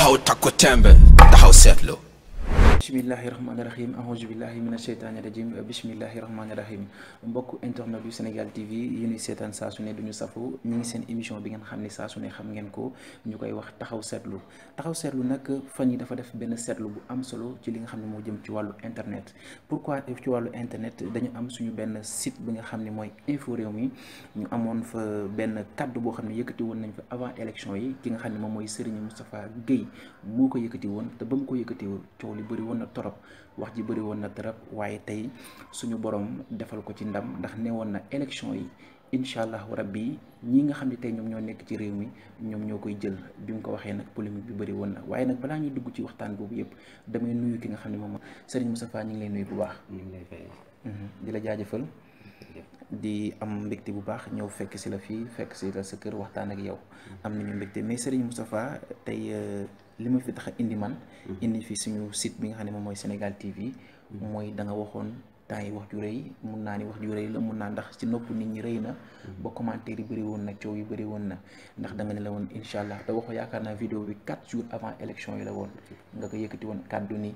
taxaw takku tembe taxaw seetlu. bismillahi rahmaani rahim ahousu billahi mina sheytaani rajim bismillahi rahmaani rahim mbokk internet yu Sénégal TV yi ñuy seetaan saa su ne duñu safu ñi ngi seen émission bi ngeen xam ne saa su ne xam ngeen ko ñu koy wax taxaw seetlu nag fan yi dafa def benn seetlu bu am solo ci li nga xam ne moo jëm ci wàllu internet. pourquoi ci wàllu internet dañu am suñu benn site bi nga xam ne mooy info réew mi ñu amoon fa benn kaddu boo xam ne yëkkati woon nañ fa avant élection yi ki nga xam ne moom mooy Serigne Moustapha Guèye moo ko yëkkati woon te ba mu ko yëkkati coow li bëri woon na torop wax ji bëri woon na torop waaye tey suñu borom defal ko ci ndam ndax ne woon na élection yi incha allahu rabbi ñi nga xam ne tey ñoom ñoo nekk ci réew mi ñoom ñoo koy jël bi mu ko waxee nag polémique bi bëri woon na waaye nag balaa ñuy dugg ci waxtaan boobu yëpp damay nuyu ki nga xam ne moom Serigne Moustapha ñu ngi lay nuyu bu baax. ñu ngi lay fay. di la jaajëfal di am mbégte bu baax ñëw fekk si la fii fekk si la sa kër waxtaan ak yow am nañu mbégte mais Serigne Moustapha tey li ma fi tax a indi man indi fi suñu site bi nga xam ne moom mooy Senegaal TV mooy da nga waxoon temps yi wax ju rëy mun naa ni wax ju rëy la mun naa ndax ci nopp nit ñi rëy na ba commentaire yi bëri woon na coow yi bëri woon na ndax da nga ne la woon incha allah te waxoo yaakaar naa vidéo bi 4 jours avant élection yi la woon nga ko yëkkati woon kàddu ni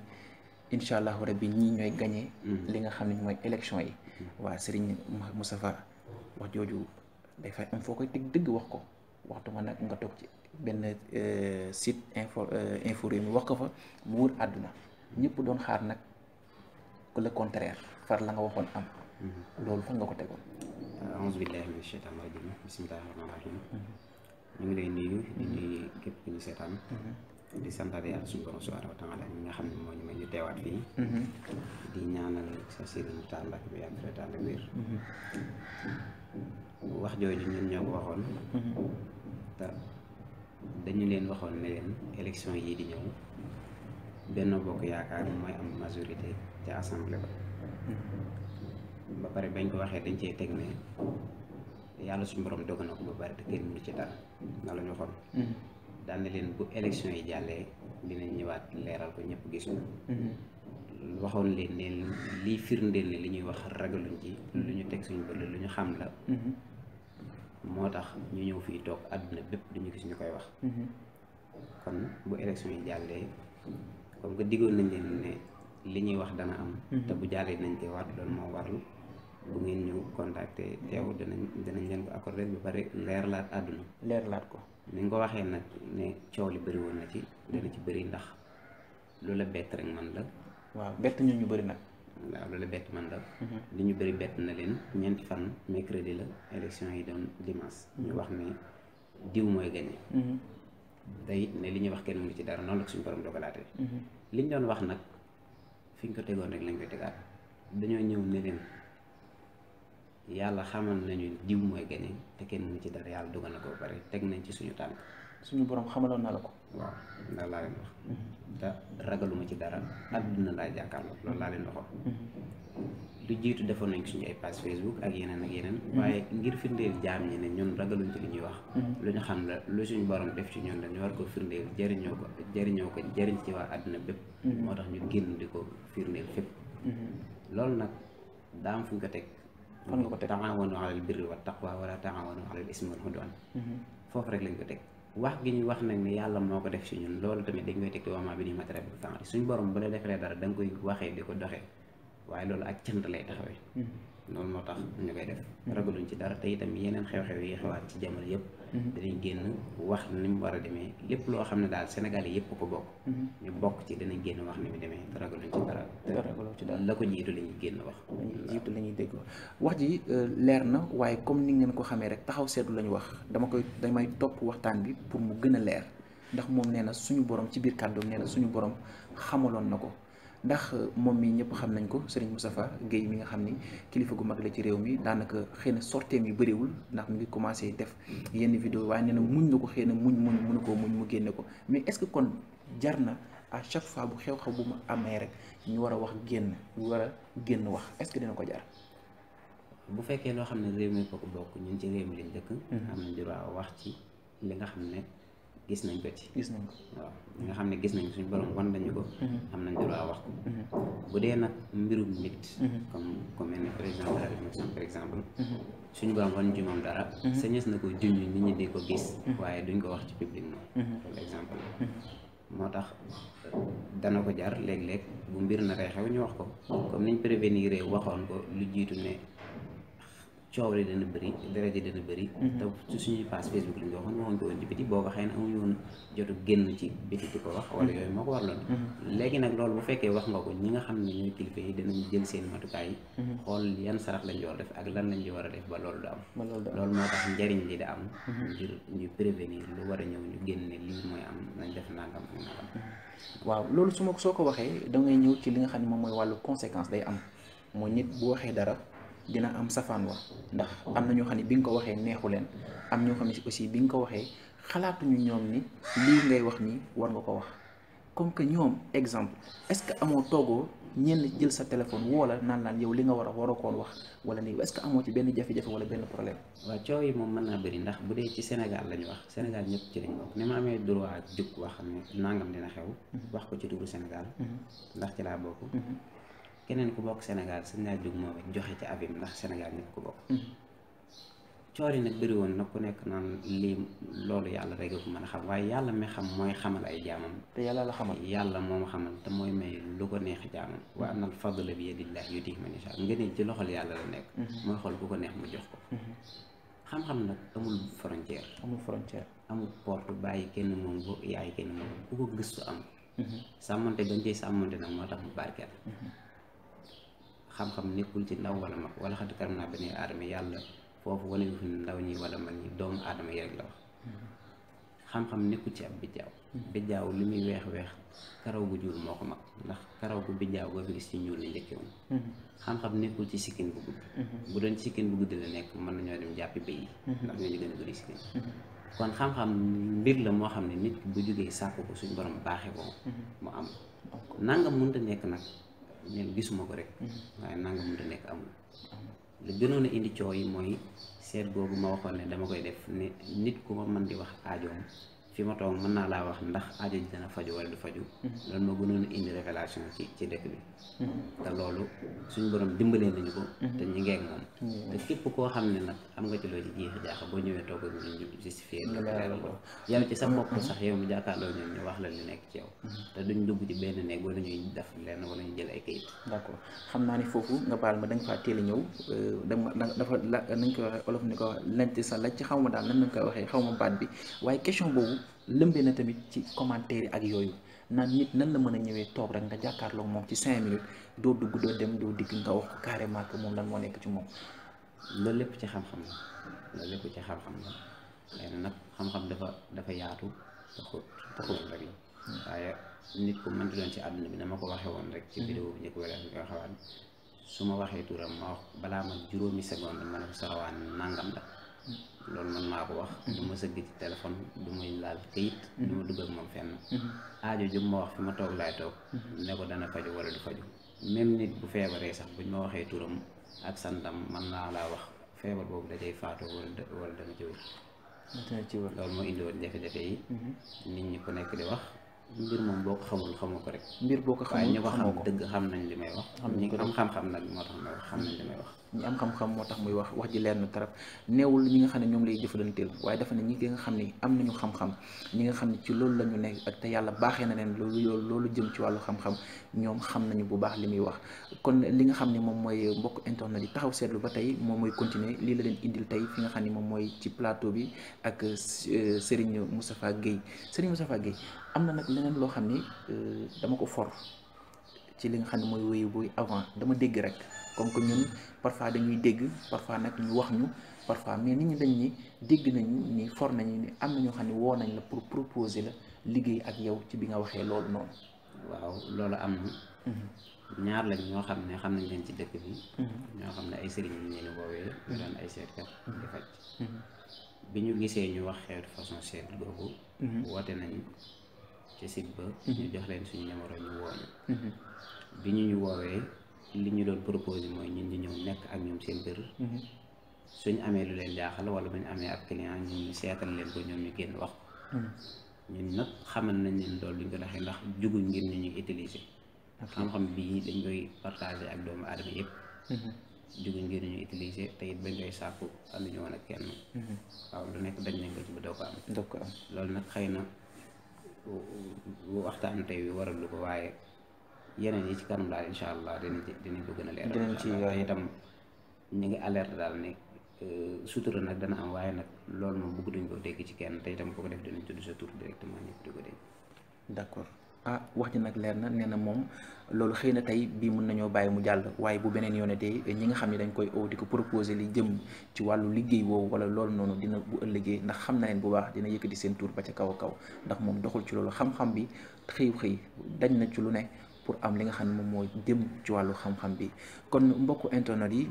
incha allahu rabbi ñii ñooy gagné li nga xam ne mooy élection yi waa Serigne Moustapha wax jooju day fay am foo koy teg dëgg wax ko waxtu nga nag nga toog ci benn site info réew mi wax ko fa mu wër àdduna ñëpp doon xaar nag le contraire far la nga waxoon am loolu fan nga ko tegoon. a'uuzu billaahi mina sheytaani rajiim bismillaahi rahmaani rahiim ñu ngi lay nuyu di nuyu képp ku ñu seetaan di santaat yàlla suñu borom subhaanahu wa taala ñi nga xam ne moo ñu may ñu teewaat fii di ñaanal sa sëriñ Talla bi yàgg fi tànn wér wax jooju ñun ñoo ko waxoon te dañu leen waxoon ne leen élection yi di ñëw Benno Bokk Yaakaar mooy am majorité ca assemblée ba pare bañ ko waxee dañ cee teg ne yàlla suñu borom dogal na ko ba pare te kenn mënu ci dara nga la ñu waxoon daal ne leen bu élection yi jàllee dinañ ñëwaat leeral ko ñëpp gis ko waxoon leen ne lii firndeel ne li ñuy wax ragaluñ ci lu ñu teg suñu bët lu ñu xam la moo tax ñu ñëw fii toog àdduna bépp duñu gis ñu koy wax kon bu élection yi jàllee comme que diggoon nañ leen ne li ñuy wax dana am te bu jàllee nañ te waat loolu moo warlu bu ngeen ñu contacter teew danañ leen ko accordé ba pare leerlaat àdduna leerlaat ko ni nga ko waxee nag ne coow li bëri woon na ci dana ci bëri ndax lu la bett rek man la waaw bett ñu bëri nag waaw loolu bett man la li ñu bëri bett na leen ñeenti fan mercredi la élection yi doon dimanche ñu wax ne diw mooy gagné tey ne li ñuy wax kenn mënu ci dara noonu la ko suñu borom dogalaatee li ñu doon wax nag fi ñu ko tegoon rek lañ koy tegaat dañoo ñëw ne leen yàlla xamal nañu diw mooy gagné te kenn mënu ci dara yàlla dogal na ko ba pare teg nañ ci suñu tànk suñu borom xamaloon na la ko waaw ndax laa leen wax te ragaluma ci dara àdduna laa jàkkaarloo loolu laa leen waxoon lu jiitu defoon nañ ko suñu ay page Facebook ak yeneen waaye ngir firndeel jaam ñi ne ñun ragaluñ ci li ñuy wax lu ñu xam la lu suñu borom def ci ñun la ñu war ko firndeel jëriñoo ko jëriñ ci waa àdduna bépp moo tax ñu génn di ko firndeel fépp loolu nag daa am fu ñu ko teg fan nga ko teg taawanu alal birri wa taqwa wala taawanu alal ismi wal udwan foofu rek lañ ko teg wax gi ñu wax nag ne yàlla moo ko def ci ñun loolu tamit dañ koy teg te wamaa bi ni matériel bu temps suñu borom bu la defalee dara da nga koy waxee di ko doxee waaye loolu ak cant lay taxawee loolu moo tax ñu koy def ragaluñ ci dara te itam yeneen xew-xew yi xewaat ci jamono yëpp danañ génn wax ni mu war a demee lépp loo xam ne daal Sénégal yi yëpp ko bokk ñu bokk ci danañ génn wax ni mu demee te ragaluñ ci dara la ko jiitu la ñuy génn wax la ñuy dégg wax ji leer na waaye comme ni ngeen ko xamee rek taxaw seetlu la ñu wax damay topp waxtaan bi pour mu gën a leer ndax moom nee na suñu borom ci biir kàddoom nee na suñu borom xamaloon na ko ndax moom mi ñëpp xam nañ ko Serigne Moustapha Guèye mi nga xam ni kilifa gu mag la ci réew mi daanaka xëy na sorteem yu bëriwul ndax mu ngi commencé def yenn vidéo waaye nee na muñ na ko xëy na mënu koo muñ mu génne ko mais est-ce que kon jar na à chaque fois bu xew-xew bu mu amee rek ñu war a wax génn wax est-ce que dina ko jar. bu fekkee loo xam ne réew mi ko bokk ñun ci réew mi lañ dëkk am nañ droit wax ci li nga xam ne gis nañ ko waaw li nga xam ne gis nañ suñu borom wan nañu ko am nañ droit wax ko bu dee nag mbirum nit comme mel ne président de la Révélation par exemple suñu borom wan ci moom dara sañes na ko junj nit ñi di ko gis waaye duñ ko wax ci public moom par exemple moo tax dana ko jar léeg-léeg bu mbir na xew ñu wax ko comme niñ prévenir waxoon ko lu jiitu ne coow li dana bëri dara ji dana bëri te ci suñuy page Facebook lañ ko waxoon ko woon ci biti booba xëy na amuñu woon jotu génn ci biti di ko wax wala yooyu moo ko warloon léegi nag loolu bu fekkee wax nga ko ñi nga xam ne ñooy kilifa yi dinañ jël seen matukaay yi xool yan sarax lañ war a def ak lan lañ ci war a def ba loolu du am loolu moo tax njariñ li da am ngir ñu prévenir lu war a ñëw ñu génne lii mooy am nañ def nangam ak nangam waaw loolu su ma soo ko waxee da ngay ñëw ci li nga xam ne moom mooy wàllu conséquence day am mooy nit bu waxee dara dina am safaan wa ndax am na ñoo xam ne bi nga ko waxee neexu leen am ñoo xam ne aussi bi nga ko waxee xalaatuñu ñoom ni lii ngay wax nii war nga ko wax comme que ñoom exemple est-ce que amoo toogoo ñenn jël sa téléphone woola naan yow li nga war a waroo koon wax wala nii est-ce que amoo ci benn jafe-jafe wala benn problème. waaw coow yi moom mën naa bëri ndax bu dee ci Sénégal lañu wax Sénégal ñëpp ci lañ bokk ni ma amee droit jóg wax xam ne nangam dina xew wax ko ci turu Sénégal ndax ci laa bokk keneen ku bokk Sénégal sañ naa jóg moom joxe ci abim ndax Sénégal ñëpp ko bokk coor yi nag bëri woon nag ku nekk naan lii loolu yàlla rek ko mën a xam waaye yàlla mi xam mooy xamal ay jaamam te yàlla la xamal yàlla moom xamal te mooy may lu ko neex jaamam wa anna al fadla bi yadillahi yutihi man yasha ngëneel ci loxol yàlla la nekk mooy xool ku ko neex mu jox ko xam-xam nag amul frontière amul porte bàyyi kenn moom bu yaay kenn moom ku ko gëstu am sàmmante dañ ciy sàmmante nag moo tax mu barkeel xam-xam nekkul ci ndaw wala mag wala xad karam naa bani aadama yàlla foofu wane wu fi ndaw ñi wala mag ñi doomu aadama yi rek la wax xam-xam nekkul ci ab bijjaaw li muy weex karaw gu ñuul moo ko mag ndax karaw gu bijjaaw boo fi gis ci ñuul la njëkke woon xam-xam nekkul ci sikkin bu gudd bu doon sikkin bu gudd la nekk mën nañoo dem jàppi béy yi ndax ñoo ñu gën a guddi sikkin kon xam-xam mbir la moo xam ne nit bu jógee sàkk ko suñ borom baaxee ko mu am nangam mënta nekk nag neen gisuma ko rek waaye nangam mënta nekk amul li gënoon a indi coow yi mooy seet googu ma waxoon ne dama koy def ne nit ku ma mën di wax aajoom fi ma toog mën naa laa wax ndax aajo ji dana faju wala du faju loolu ma gënoon a indi révélation ci dëkk bi te loolu suñ borom dimbalee nañu ko te ñu ngeeg moom te képp koo xam ne nag am nga ci loo ci jiixi jaaxa boo ñëwee toog ak ñu justifié ko yow ci sa bopp sax yow mu jàkkaarloo ñoom ñu wax la li nekk ci yow te duñ dugg ci benn néeg wala ñuy def lenn wala ñu jël ay kayit d'accord xam naa ni foofu nga baal ma da nga faa teel a ñëw dafa nañ koy waxee olof ni ko lent sa laaj ci xaw ma daal nan nañ koy waxee xaw ma baat bi waaye question boobu lëmbee na tamit ci commentaire yi ak yooyu naan nit nan la mën a ñëwee toog rek nga jàkkaarloo moom ci 5 minutes doo dugg doo dem doo digg nga wax ko carrément que moom lan moo nekk ci moom loolu lépp ci xam-xam la loolu lépp ci xam-xam la xëy na nag xam-xam dafa yaatu taxul rek la waaye nit ku mënti doon ci àdduna bi dama ko waxee woon rek ci vidéo bi njëkk wala ñu koy xawaat su ma waxee turam ma wax balaa ma juróomi seconde ma ne ko sarawaan nangam la loolu man maa ko wax du ma sëgg ci téléphone du may laal kayit du ma dugg ak moom fenn aajo jum ma wax fi ma toog laay toog ne ko dana faju wala du faju même nit bu feebaree sax buñ ma waxee turam ak santam man naa laa wax feebar boobu dajay faatoo wala dana ci wér loolu moo indi woon jafe-jafe yi nit ñi ku nekk di wax mbir moom boo ko xamul xamoo ko rek mbir boo ko xamul waaye ñu ko xam dëgg xam nañ li may wax ñi am xam-xam nag moo tax may wax xam nañ li may wax ñi am xam-xam moo tax muy wax ji leer na tarap neewul ñi nga xam ne ñoom lay jëfalanteel waaye dafa ne ñi nga xam ne am nañu xam-xam ñi nga xam ne ci loolu la ñu nekk ak te yàlla baaxee na leen loolu jëm ci wàllu xam-xam ñoom xam nañu bu baax li muy wax kon li nga xam ne moom mooy mbokk internet yi taxaw seetlu ba tey moom mooy continuer lii la leen indil tey fi nga xam ne moom mooy ci plateau bi ak Serigne Moustapha Guèye am na nag leneen loo xam ne dama ko for ci li nga xam ne mooy wéyu buy avant dama dégg rek comme que ñun parfois dañuy dégg parfois nag ñu wax ñu parfois mais nit ñi dañ ni dégg nañu ni for nañu ni am na ñoo xam ne woo nañ la pour proposer la liggéey ak yow ci bi nga waxee loolu noonu. waaw loolu am na. ñaar lañ ñoo xam ne xam nañ leen ci dëkk bi. ñoo xam ne ay sëriñ ñu leen woowee. ñu doon ay seetkat di faj. bi ñu gisee ñu wax xeetu façon seet googu. woote nañ ci site ba. ñu jox leen suñu numéro ñu woo ñu. bi ñu woowee li ñu doon proposé mooy ñun ñu ñëw nekk ak ñoom seen kër. suñu amee lu leen jaaxal wala bu ñu amee ab client ñun ñu seetal leen ko ñoom ñu génn wax. ñun nag xamal nañ leen loolu duñ ko doxee ndax juguñ ngir ñu ñuy utiliser. xam-xam bii dañ koy partager ak doomu aadama yëpp. juguñ ngir ñu utiliser te it bañ koy sàkku ànduñu woon ak kenn. waaw lu nekk dañ nañ ko ci ba doo ko am. loolu nag xëy na waxtaan tey wi waral lu ko waaye yeneen yi ci kanam daal incha allah dinañ ko gën a leeral. dinañ ci te itam ñu ngi alerte daal ne sutura nag dana am waaye nag loolu moom bëgg duñ ko dégg ci kenn te itam ko def dinañ tudd sa tur directement ñëpp di ko dégg. d'accord wax ji nag leer na nee na moom loolu xëy na tey bii mën nañoo bàyyi mu jàll waaye bu beneen yoone tey ñi nga xam ne dañ koy oo di ko proposer li jëm ci wàllu liggéey woowu wala loolu noonu dina bu ëllëgee ndax xam na leen bu baax dina yëkkati seen tur ba ca kaw a kaw ndax moom doxul ci loolu xam-xam bi xëy dañ na ci lu ne pour am li nga xam ne moom mooy dem ci wàllu xam-xam bi kon mbokku internet yi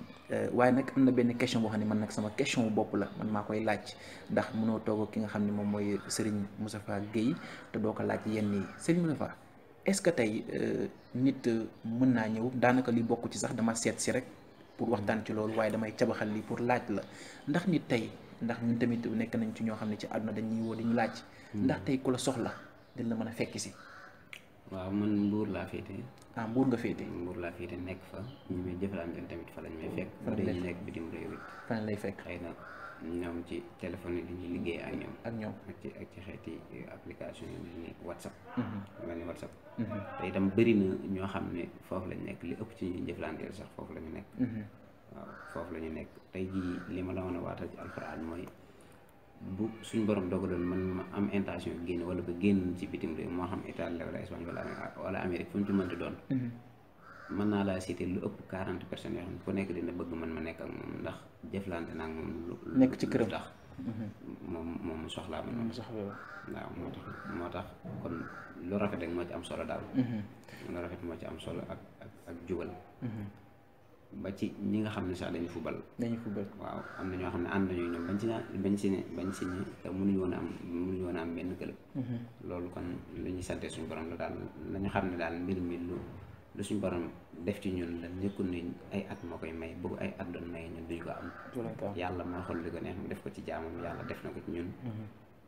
waaye nag am na benn question boo xam ne man nag sama question bu bopp la man maa koy laaj ndax mënoo toog ki nga xam ne moom mooy Serigne Moustapha Guèye te doo ko laaj yenn yi Serigne Moustapha est-ce que tey nit mën naa ñëw daanaka li bokk ci sax dama seet si rek pour waxtaan ci loolu waaye damay cabaxal li pour laaj la ndax nit tey ndax ñun tamit nekk nañ ci ñoo xam ne ci àdduna dañuy woo di ñu laaj ndax tey ku la soxla dina la mën a fekk si. waaw man Mbour laa féete. Mbour nga féete. Mbour laa féete nekk fa ñu may jëflante tamit fa lañ may fekk. fa lañ ñu nekk bitim réew it. fan lay fekk xëy na ñoom ci téléphone yi dañuy liggéey ak ñoom. ak ci xeeti application yi mel ni WhatsApp. mel ni WhatsApp. te itam bëri na ñoo xam ne foofu lañ nekk li ëpp ci ñuy jëflanteel sax foofu la ñu nekk. waaw foofu la ñu nekk tey jii li ma la mën a waatal ci alxuraan mooy. bu suñ borom dogaloon man ma am intention génn wala ba génn ci bitim réew moo xam Italie wala Espagne wala Amérique fu mu ci mënti doon mën naa laa citer lu ëpp 40 personnes yoo xam ne ku nekk dina bëgg man ma nekk ak moom ndax jëflante naa moom lu nekk ci këram tax moom soxlaa ma noonu waaw moo tax kon lu rafet rek moo ci am solo daal lu rafet moo ci am solo ak jubal ba ci ñi nga xam ne sax dañu fubal waaw am na ñoo xam ne ànd nañu ñoom bañ si ne te mënuñu woon a am benn club loolu kon lu ñuy sante suñu borom la daal lañu xam ne daal mbir mi lu suñu borom def ci ñun la nekkul ni ay at moo koy may bëgg ay at doon may ñun duñu ko am yàlla moo xool li ko neex mu def ko ci jaamam yàlla def na ko ci ñun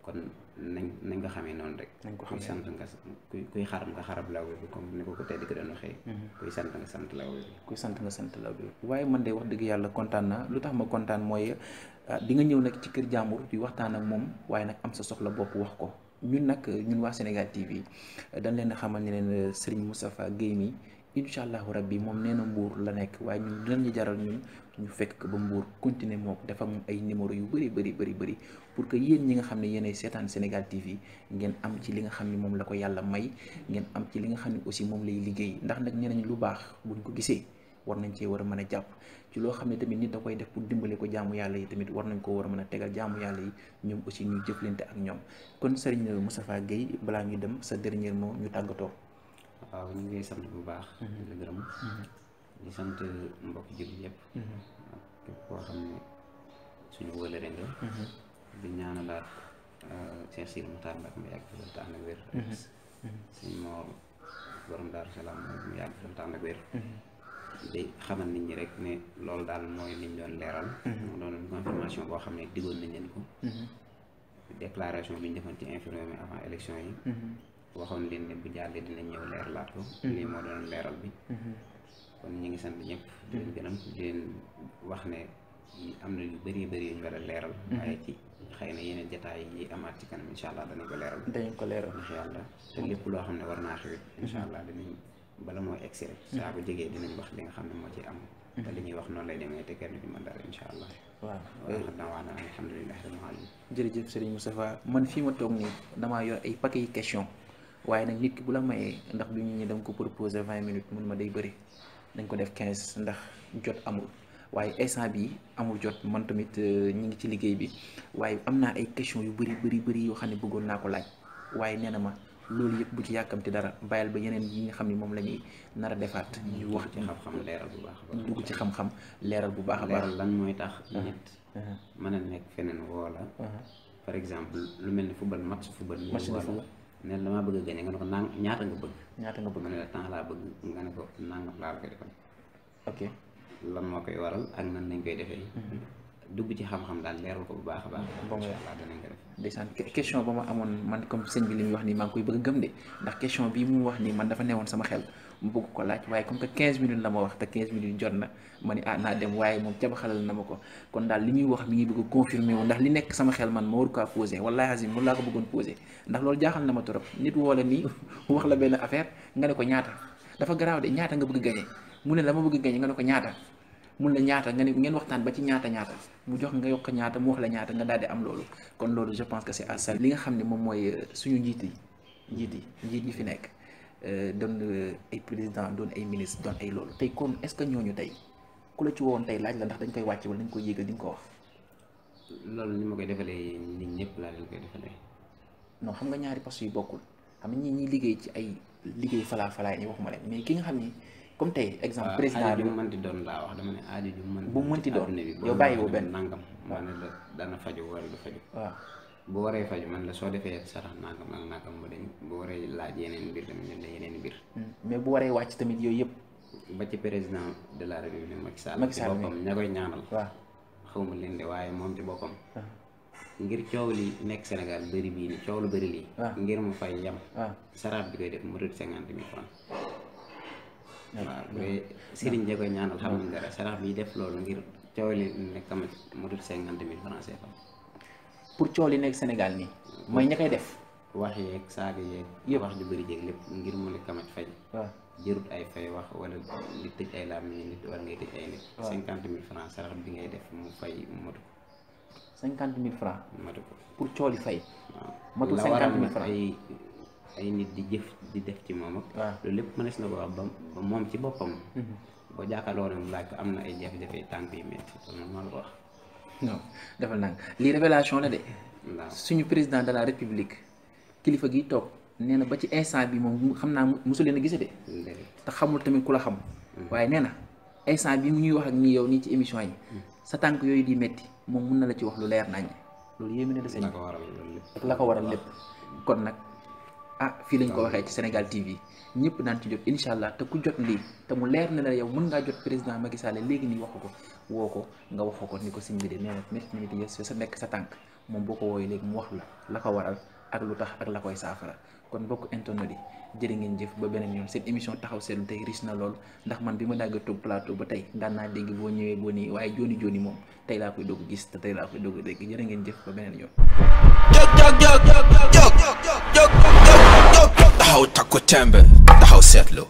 kon nañ ko xamee noonu rek kuy sant nga kuy xarab nga xarab law bi comme ni ko tedd ko doon waxee kuy sant nga sant law bi waaye man de wax dëgg yàlla kontaan na lu tax ma kontaan mooy di nga ñëw nag ci kër jàmbur di waxtaan ak moom waaye nag am sa soxla bopp wax ko ñun waa Senegaal TV dañ leen a xamal ne leen Serigne Moustapha Guèye mi incha allahu rabbi moom nee na Mbour la nekk waaye ñun dinañu jaral ñun ñu fekk ba Mbour continuer moom dafa am ay numéro yu bëri pour que yéen ñi nga xam ne yéenay seetaan Senegaal TV ngeen am ci li nga xam ne moom la ko yàlla may ngeen am ci li nga xam ne aussi moom lay liggéey ndax nag nee nañ lu baax buñ ko gisee war nañ cee war a mën a jàpp ci loo xam ne tamit nit da koy def pour dimbale ko jaamu yàlla yi tamit war nañ ko war a mën a tegal jaamu yàlla yi ñoom aussi ñuy jëflante ak ñoom kon Serigne Moustapha Guèye balaa ñu dem sa dernier mot ñu tàggatoo. waaw ñu ngi sant bu baax. di la gërëm. di sant mbokki jullit yëpp. képp koo xam ne suñu wëlëre nga. di ñaanalaat Cheikh Sidi Moukhtar Mbacke mu yàgg fi tànn ak wér. suñu Mor borom Daaru Salaam mu yàgg fi tànn ak wér. di xamal nit ñi rek ne loolu daal mooy liñ doon leeral. moo doon confirmation boo xam ne diggoon nañ leen ko. déclaration bi ñu defoon ci infirmier avant élection yi. waxoon leen ne bu jàllee dinañ ñëw leeralaat ko. lii moo doon leeral bi. kon ñu ngi sant ñëpp. di leen gërëm di leen wax ne am na yu bëri yu ñu war a leeral. waaye ci xëy na yeneen jotaay yi amaat ci kanam incha allah danañ ko leeral. incha allah te lépp loo xam ne war naa xewit incha allah dinañ bala mooy egsi rek. saa bu jegee dinañ wax li nga xam ne moo ci am. te li ñuy wax noonu lay demee te kenn du mën dara incha allah. waaw xam naa wax na alhamdulilah rabbil alamin. jërëjëf Serigne Moustapha man fii ma toog nii damaa yor ay paquet yi question waaye nag nit ki bu la mayee ndax bi ñu ñi dama ko proposé 20 minutes mun ma day bëri dañ ko def 15 ndax jot amul waaye instant bi amul jot man tamit ñi ngi ci liggéey bi waaye am naa ay question yu bëri yoo xam ne bëggoon naa ko laaj waaye nee na ma loolu yëpp bu ci yàkkamti dara bàyyil ba yeneen yi nga xam ne moom la ñuy nar a defaat ñu wax ci xam-xam leeral bu baax a baax dugg ci xam-xam leeral bu baax a baax leeral lan mooy tax nit mën a nekk feneen woola par exemple lu mel ni football match football ne la damaa bëgg a gagné nga ne ko ñaata nga bëgg ma ne la temps laa bëgg nga ne ko nangam laa la koy defal ok lan moo koy waral ak nan lañ koy defee dugg ci xam-xam daal leeral ko bu baax a baax incha allah danañ ko def ndeysaan question ba ma amoon man comme sëñ bi li muy wax nii maa ngi koy bëgg a gëm de ndax question bii mu wax nii man dafa newoon sama xel mu bëgg ko laaj waaye comme que 15 minutes la ma wax te 15 minutes jot na ma ni naa dem waaye moom cabaxalal na ma ko kon daal li muy wax mi ngi bëgg a confirmer wu ndax li nekk sama xel man ma war kaa posé wallahi azim mun laa ko bëggoon posé ndax loolu jaaxal na ma trop nit woo la nii wax la benn affaire nga ne ko ñaata dafa garaaw de ñaata nga bëgg gañe mu ne la ma bëgg gañe nga ne ko ñaata mun la ñaata nga ne ngeen waxtaan ba ci ñaata mu jox nga yokk ñaata mu wax la ñaata nga daal di am loolu kon loolu je pense que c'est à ça li nga xam ne moom mooy suñu njiit yi fi nekk doon ay président doon ay ministre doon ay loolu tey kon est-ce que ñooñu tey ku la ci woon tey laaj la ndax dañ koy wàcc wala dañ koy yéegal di nga ko wax. loolu ni ma koy defalee nit ñëpp laa leen koy defalee. non xam nga ñaari postes yu bokkul xam nga ñi liggéey ci ay liggéey falaa ñi waxuma leen mais ki nga xam ni comme tey exemple président bi bu mënti doon laa wax dama ne aajo ju mënti doon yow bàyyiwoo benn nangam maa ne la dana faju wala du faju waaw bu waree faju man la soo defee sarax nangam ak nangam ba dañ bu waree laaj yeneen mbir tamit ñun la yeneen mbir mais bu waree wàcc tamit yooyu yëpp ba ci président de la république Macky Sall ci boppam ña koy ñaanal waaw xawma leen de waaye moom ci boppam ngir coow li nekk Sénégal bëri bii ni coow lu bëri lii ngir mu fay yam sarax bi koy def mu rëdd 50,000 francs waaw bu dee sëriñ ja koy ñaanal xam nañ dara sarax bi def loolu ngir coow li nekk tamit mu rëdd 50,000 francs CFA pour coow li nekk Sénégal nii mooy ña koy def wax yeeg saaga yeeg wax ju bëri jéeg lépp ngir mu ne kamaj fay jërut ay fay wax wala di tëj ay làmmiñ nit wala ngay tëj ay nit 50,000 francs sarax bi ngay def mu fay matu ko 50,000 francs matu ko pour coow li fay waaw matul 50,000 francs ay nit di jëf di def ci moom ak loolu lépp mënees na ko wax ba moom ci boppam boo jàkkaarloo ne mu laaj ko am na ay jafe-jafe tànk yu métti loolu maa la ko wax non defal naa lii révélation la de suñu président de la république kilifa gi toog nee na ba ci instant bi moom xam naa mosu leen a gise de te xamul tamit ku la xam waaye nee na instant bi mu ñuy wax ak ñi yow nii ci émission yi sa tànk yooyu di metti moom mun na la ci wax lu leer nañ loolu yéeme na de sëñ ak la ko waral lépp kon nag fii lañ ko waxee ci Sénégal TV ñëpp daan ci jot incha allah te ku jot lii te mu leer na la yow mën ngaa jot président Macky Sall léegi nii waxu ko woo ko nga waxu ko ni ko siñ bi de nee na métti nañu te sa nekk sa tànk moom boo ko wooyee léegi mu wax la ko waral ak lu tax ak la koy saafara kon bokk internet yi jërë ngeen jëf ba beneen yoon seen émission taxaw seetlu tey riche na lool ndax man bi ma dagga toog plateau ba tey daan naa dégg boo ñëwee boo nii waaye jooni moom tey laa koy doog gis te tey laa koy doog dégg jërë ngeen jëf ba beneen yoon taxaw takku tembe taxaw seetlu